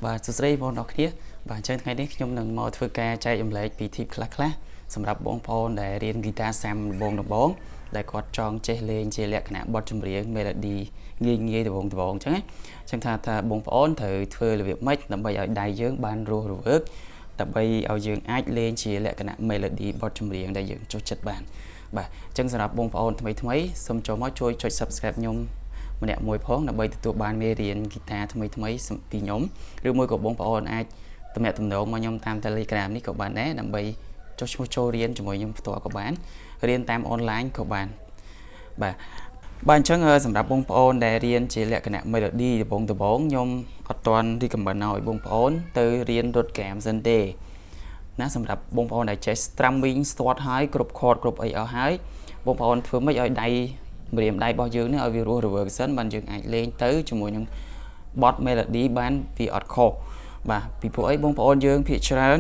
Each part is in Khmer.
បាទសួស្តីបងប្អូនទាំងគ្នាបាទអញ្ចឹងថ្ងៃនេះខ្ញុំនឹងមកធ្វើការចែករំលែកពី tip ខ្លះៗសម្រាប់បងប្អូនដែលរៀនហ្គីតាសាំដំបូងដំបូងដែលគាត់ចង់ចេះលេងជាលក្ខណៈបទចម្រៀង melody ងាយងាយដំបូងដំបូងអញ្ចឹងណាអញ្ចឹងថាបងប្អូនត្រូវធ្វើរបៀបម៉េចដើម្បីឲ្យដៃយើងបានរស់រវើកដើម្បីឲ្យយើងអាចលេងជាលក្ខណៈ melody បទចម្រៀងដែលយើងចូលចិត្តបានបាទអញ្ចឹងសម្រាប់បងប្អូនថ្មីថ្មីសូមចូលមកជួយចុច Subscribe ខ្ញុំម្នាក់មួយផងដើម្បីទទួលបានមេរៀនហ្គីតាថ្មីថ្មីពីខ្ញុំឬមួយក៏បងប្អូនអាចទំនាក់ទំនងមកខ្ញុំតាម Telegram នេះក៏បានដែរដើម្បីចុះឈ្មោះចូលរៀនជាមួយខ្ញុំផ្ទាល់ក៏បានរៀនតាមអនឡាញក៏បានបាទបាទអញ្ចឹងសម្រាប់បងប្អូនដែលរៀនជាលក្ខណៈ melody ដំបូងដំបូងខ្ញុំអត់ទាន់ recommend ឲ្យបងប្អូនទៅរៀនរត់ហ្គាមសិនទេណាសម្រាប់បងប្អូនដែលចេះ strumming ស្ទាត់ហើយគ្រប់ chord គ្រប់អីអស់ហើយបងប្អូនធ្វើម៉េចឲ្យដៃម្រាមដៃរបស់យើងនេះឲ្យវារស់រវើកសិនបានយើងអាចលេងទៅជាមួយនឹងបទ melody បានវាអត់ខុសបាទពីព្រោះអីបងប្អូនយើងភាគច្រើន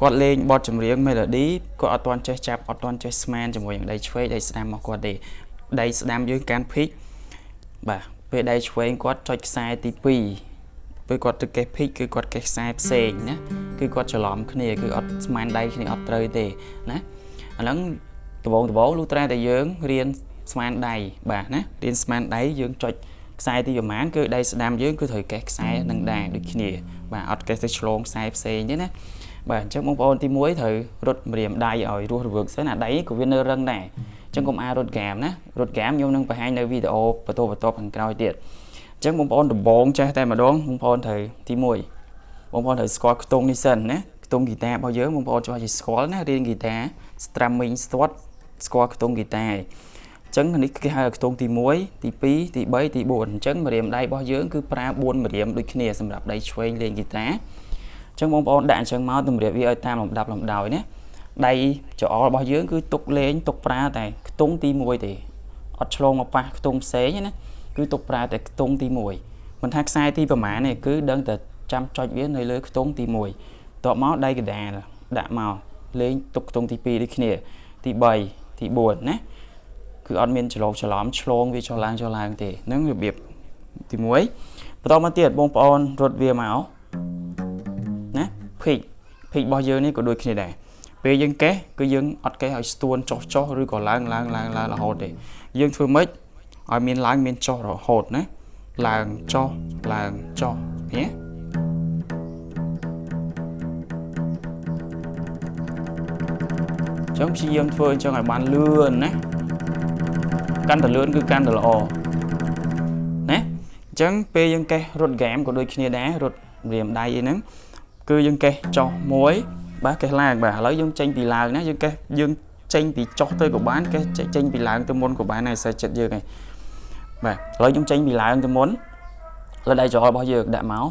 គាត់លេងបទចម្រៀង melody គាត់អត់ទាន់ចេះចាប់អត់ទាន់ចេះស្មានជាមួយនឹងដៃឆ្វេងដៃស្ដាំរបស់គាត់ទេដៃស្ដាំយើងកាន់ pick បាទពេលដៃឆ្វេងគាត់ចុចខ្សែទី2ពេលគាត់ទៅកេះ pick គឺគាត់កេះខ្សែផ្សេងណាគឺគាត់ច្រឡំគ្នាគឺអត់ស្មានដៃគ្នាអត់ត្រូវទេណាអាហ្នឹងដំបងដំបងលុះត្រាតែយើងរៀនស្មានដៃបាទណារៀនស្មានដៃយើងចុចខ្សែទីប្រហែលគឺដៃស្ដាំយើងគឺត្រូវកេះខ្សែនឹងដែរដូចគ្នាបាទអត់កេះទៅឆ្លងខ្សែផ្សេងទេណាបាទអញ្ចឹងបងប្អូនទី1ត្រូវរត់ម្រាមដៃឲ្យរស់រវើកសិនអាដៃក៏វានៅរឹងដែរអញ្ចឹងកុំអារត់ហ្គាមណារត់ហ្គាមខ្ញុំនឹងបង្ហាញនៅវីដេអូបន្តបន្តខាងក្រោយទៀតអញ្ចឹងបងប្អូនដំបងចេះតែម្ដងបងប្អូនត្រូវទី1បងប្អូនត្រូវស្គាល់ខ្ទង់នេះសិនណាខ្ទង់ហ្គីតារបស់យើងបងប្អូនច្បាស់ជាស្គាល់ណារៀនហ្គីតា strumming ស្ទាត់ស្គាល់ខ្ទង់ហ្គីតាអញ្ចឹងនេះគេហៅខ្ទង់ទី1ទី2ទី3ទី4អញ្ចឹងម្រាមដៃរបស់យើងគឺប្រើ4ម្រាមដូចគ្នាសម្រាប់ដៃឆ្វេងលេងហ្គីតាអញ្ចឹងបងប្អូនដាក់អញ្ចឹងមកតម្រៀបវាឲ្យតាមលំដាប់លំដោយណាដៃច្អល់របស់យើងគឺទុកលេងទុកប្រើតែខ្ទង់ទី1ទេអត់ឆ្លងមកប៉ះខ្ទង់ផ្សេងណាគឺទុកប្រើតែខ្ទង់ទី1មិនថាខ្សែទីប្រមាណទេគឺដឹងតែចាំចុចវានៅលើខ្ទង់ទី1តបមកដៃកដាលដាក់មកលេងទុកខ្ទង់ទី2ដូចគ្នាទី3ទី4ណាគឺអត់មានច្រឡោកច្រឡំឆ្លងវាចុះឡើងចុះឡើងទេនឹងរបៀបទី1បន្តមកទៀតបងប្អូនរត់វាមកណា pick pick របស់យើងនេះក៏ដូចគ្នាដែរពេលយើងកេះគឺយើងអត់កេះឲ្យស្ទួនចុះចុះឬក៏ឡើងឡើងឡើងឡើងរហូតទេយើងធ្វើម៉េចឲ្យមានឡើងមានចុះរហូតណាឡើងចុះឡើងចុះឃើញទេចឹងព្យាយាមធ្វើអញ្ចឹងឲ្យបានលឿនណាកាន់តែលឿនគឺកាន់តែល្អណាអញ្ចឹងពេលយើងកេះរត់ហ្គេមក៏ដូចគ្នាដែររត់រៀមដៃអីហ្នឹងគឺយើងកេះចុះមួយបាទកេះឡើងបាទឥឡូវយើងចេញពីឡើងណាយើងកេះយើងចេញពីចុះទៅក៏បានកេះចេញពីឡើងទៅមុនក៏បានដែរសេចចិត្តយើងឯងបាទឥឡូវខ្ញុំចេញពីឡើងទៅមុនលើដៃច្ររបស់យើងដាក់មក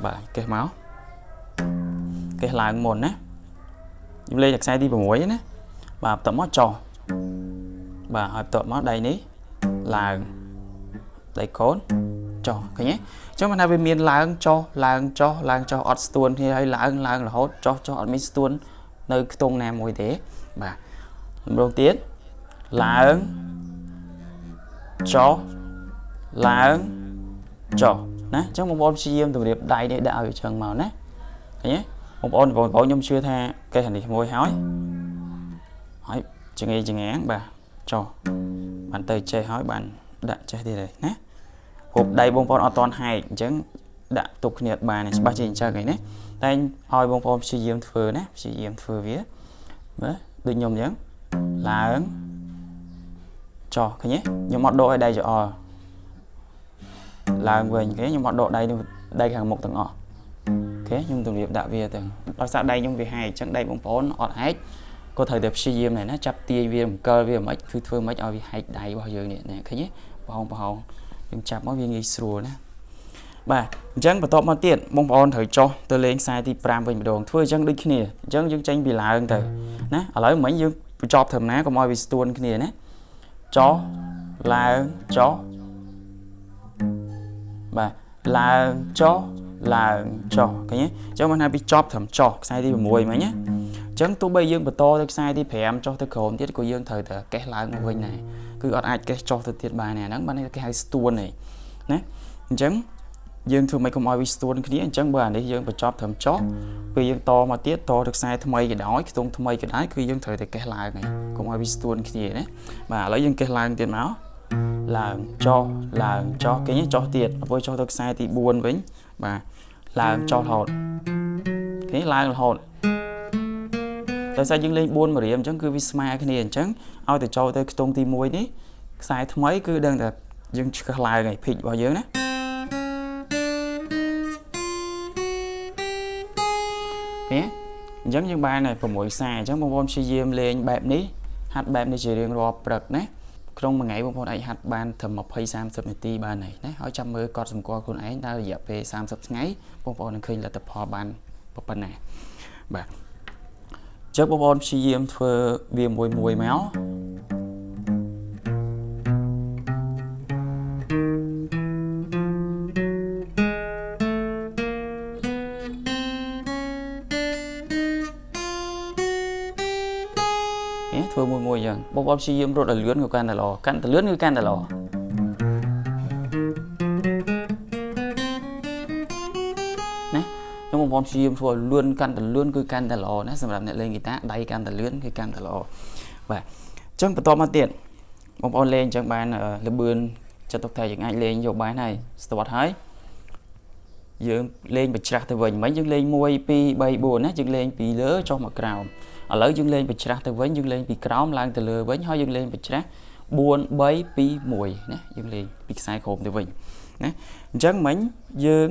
បាទកេះមកកេះឡើងមុនណាខ្ញុំលេងតែខ្សែទី6ណាបាទបន្ទាប់មកចុះបាទហើយបន្ទាប់មកដៃនេះឡើងដៃកូនចុះឃើញទេអញ្ចឹងមិនថាវាមានឡើងចុះឡើងចុះឡើងចុះអត់ស្ទួនគ្នាហើយឡើងឡើងរហូតចុះចុះអត់មានស្ទួននៅខ្ទង់ណាមួយទេបាទម្ដងទៀតឡើងចុះឡើងចុះណាអញ្ចឹងបងប្អូនព្យាយាមតម្រៀបដៃនេះដាក់ឲ្យវាចឹងមកណាឃើញទេបងប្អូនបងប្អូនខ្ញុំជឿថាកេះអានេះមួយហើយហើយចងាយចងាងបាទចុះបានទៅចេះហើយបានដាក់ចេះទៀតហើយណាព្រោះដៃបងប្អូនអត់តន់ហែកអញ្ចឹងដាក់ទុកគ្នាអត់បានច្បាស់ជាអញ្ចឹងឯណាតែឲ្យបងប្អូនព្យាយាមធ្វើណាព្យាយាមធ្វើវាមើលដូចខ្ញុំអញ្ចឹងឡើងចុះឃើញទេខ្ញុំអត់ដកឲ្យដៃច្អល់ឡើងវិញគេខ្ញុំអត់ដកដៃដៃខាងមុខទាំងអស់ OK ខ្ញុំទម្រាបដាក់វាទាំងដោយសារដៃខ្ញុំវាហែកអញ្ចឹងដៃបងប្អូនអត់ហែកក៏ត្រូវតែព្យាយាមដែរណាចាប់ទាយវាអង្គលវាមិនគឺធ្វើមិនឲ្យវាហែកដៃរបស់យើងនេះឃើញទេប្រហោងប្រហោងយើងចាប់មកវាងាយស្រួលណាបាទអញ្ចឹងបន្ទាប់មកទៀតបងប្អូនត្រូវចុះទៅលេងខ្សែទី5វិញម្ដងធ្វើអញ្ចឹងដូចគ្នាអញ្ចឹងយើងចេញពីឡើងទៅណាឥឡូវមិញយើងបញ្ចប់ត្រឹមណាកុំឲ្យវាស្ទួនគ្នាណាចុះឡើងចុះបាទឡើងចុះឡើងចុះឃើញទេអញ្ចឹងមិនថាវាចប់ត្រឹមចុះខ្សែទី6មិញណាអញ្ចឹងទោះបីយើងបន្តទៅខ្សែទី5ចុះទៅក្រោមទៀតក៏យើងត្រូវតែកេះឡើងមកវិញដែរគឺអត់អាចកេះចុះទៅទៀតបានទេអាហ្នឹងបានគេហៅស្ទួនទេណាអញ្ចឹង យើងធ្វើម៉េចកុំឲ្យវាស្ទួនគ្នាអញ្ចឹងបើអានេះយើងបញ្ចប់ត្រឹមចុះពេលយើងតមកទៀតតទៅខ្សែថ្មីក៏ដោយខ្ទង់ថ្មីក៏ដោយគឺយើងត្រូវតែកេះឡើងហើយកុំឲ្យវាស្ទួនគ្នាណាបាទឥឡូវយើងកេះឡើងទៀតមកឡើងចុះឡើងចុះគេចុះទៀតដល់ចុះទៅខ្សែទី4វិញបាទឡើងចុះរហូតគេឡើងរហូតដោយសារយើងលេង4ម្រាមអញ្ចឹងគឺវាស្មើគ្នាអញ្ចឹងឲ្យទៅចូលទៅខ្ទង់ទី1នេះខ្សែថ្មីគឺដឹងតែយើងឆ្កឹះឡើងហើយ pick របស់យើងណា ទេអញ្ចឹងយើងបានតែ6ខ្សែអញ្ចឹងបងប្អូនព្យាយាមលេងបែបនេះហាត់បែបនេះជារៀងរាល់ព្រឹកណាក្នុងមួយថ្ងៃបងប្អូនអាចហាត់បានត្រឹម20 30នាទីបានហើយណាហើយចាំមើលកត់សម្គាល់ខ្លួនឯងតើរយៈពេល30ថ្ងៃបងប្អូននឹងឃើញលទ្ធផលបានប៉ុណ្ណាបាទចុះបងប្អូនព្យាយាមធ្វើវាមួយមួយមកធ្វើមួយមួយអញ្ចឹងបងប្អូនព្យាយាមរត់ឲ្យលឿនក៏កាន់តែល្អកាន់តែលឿនគឺកាន់តែល្អណាខ្ញុំបងប្អូនព្យាយាមធ្វើឲ្យលឿនកាន់តែលឿនគឺកាន់តែល្អណាសម្រាប់អ្នកលេងហ្គីតាដៃកាន់តែលឿនគឺកាន់តែល្អបាទអញ្ចឹងបន្តមកទៀតបងប្អូនលេងអញ្ចឹងបានលបឿនចាត់ទុកថាយើងអាចលេងយកបានហើយស្ទាត់ហើយយើងលេងបញ្ច្រាស់ទៅវិញមិញយើងលេង1 2 3 4ណាយើងលេងពីលើចុះមកក្រោមឥឡូវយើងលេងបញ្ច្រាស់ទៅវិញយើងលេងពីក្រោមឡើងទៅលើវិញហើយយើងលេងបញ្ច្រាស់4 3 2 1ណាយើងលេងពីខ្សែក្រោមទៅវិញណាអញ្ចឹងមិញយើង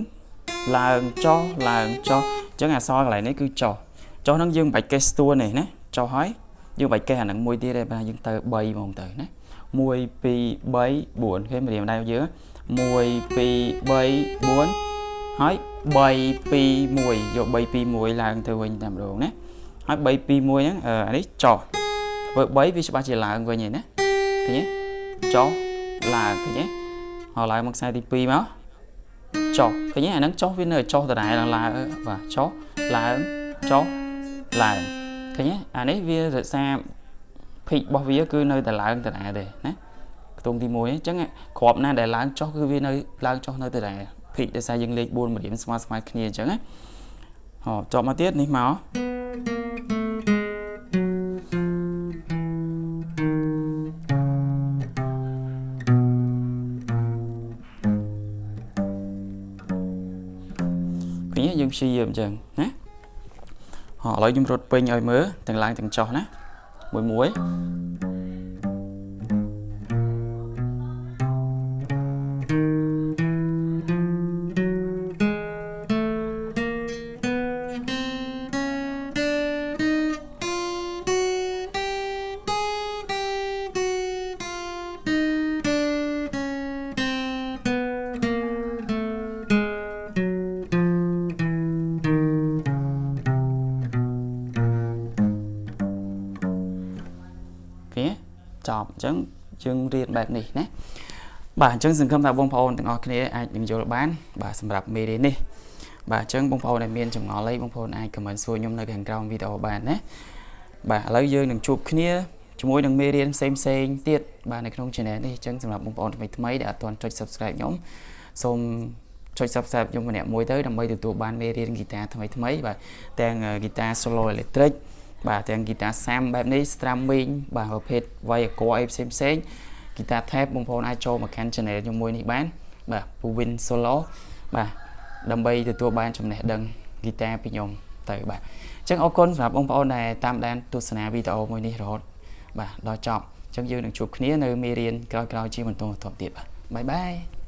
ឡើងចុះឡើងចុះអញ្ចឹងអក្សរកន្លែងនេះគឺចុះចុះហ្នឹងយើងមិនបាច់កេះស្ទួនទេណាចុះហើយយើងបាច់កេះអាហ្នឹងមួយទៀតទេបាទយើងទៅ3ហ្មងទៅណា1 2 3 4គេម្រាមដៃយើង1 2 3 4ហើយ3 2 1យក3 2 1ឡើងទៅវិញតែម្ដងណាហើយ3 2 1ហ្នឹងអានេះចុះធ្វើ3វាច្បាស់ជាឡើងវិញហើយណាឃើញទេចុះឡើងឃើញទេហើយឡើងមកខ្សែទី2មកចុះឃើញទេអាហ្នឹងចុះវានៅចុះដដែលឡើងឡើងបាទចុះឡើងចុះឡើងឃើញទេអានេះវារក្សា pick របស់វាគឺនៅតែឡើងដដែលទេណាខ្ទង់ទី1អញ្ចឹងគ្រាប់ណាដែលឡើងចុះគឺវានៅឡើងចុះនៅដដែល pick ដោយសារយើងលេខ4ម្រាមស្មើស្មើគ្នាអញ្ចឹងណាហ៎ចប់មកទៀតនេះមកឃើញយើងព្យាយាមអញ្ចឹងណាហ៎ឥឡូវខ្ញុំរត់ពេញឲ្យមើលទាំងឡើងទាំងចុះណាមួយមួយគេចប់អញ្ចឹងយើងរៀនបែបនេះណាបាទអញ្ចឹងសង្ឃឹមថាបងប្អូនទាំងអស់គ្នាអាចនឹងយល់បានបាទសម្រាប់មេរៀននេះបាទអញ្ចឹងបងប្អូនដែលមានចម្ងល់អីបងប្អូនអាច comment សួរខ្ញុំនៅខាងក្រោមវីដេអូបានណាបាទឥឡូវយើងនឹងជួបគ្នាជាមួយនឹងមេរៀនផ្សេងផ្សេងទៀតបាទនៅក្នុង channel នេះអញ្ចឹងសម្រាប់បងប្អូនថ្មីថ្មីដែលអត់ទាន់ចុច subscribe ខ្ញុំសូមចុច subscribe ខ្ញុំម្នាក់មួយទៅដើម្បីទទួលបានមេរៀនហ្គីតាថ្មីថ្មីបាទទាំងហ្គីតា solo electric បាទទាំងហ្គីតាសាំបែបនេះ strumming បាទប្រភេទវាយអកអីផ្សេងផ្សេងហ្គីតា tab បងប្អូនអាចចូលមកកាន់ channel ខ្ញុំមួយនេះបានបាទ Win Solo បាទដើម្បីទទួលបានចំណេះដឹងហ្គីតាពីខ្ញុំទៅបាទអញ្ចឹងអរគុណសម្រាប់បងប្អូនដែលតាមដានទស្សនាវីដេអូមួយនេះរហូតបាទដល់ចប់អញ្ចឹងយើងនឹងជួបគ្នានៅមេរៀនក្រោយៗជាបន្តបន្ទាប់ទៀតបាទ bye bye.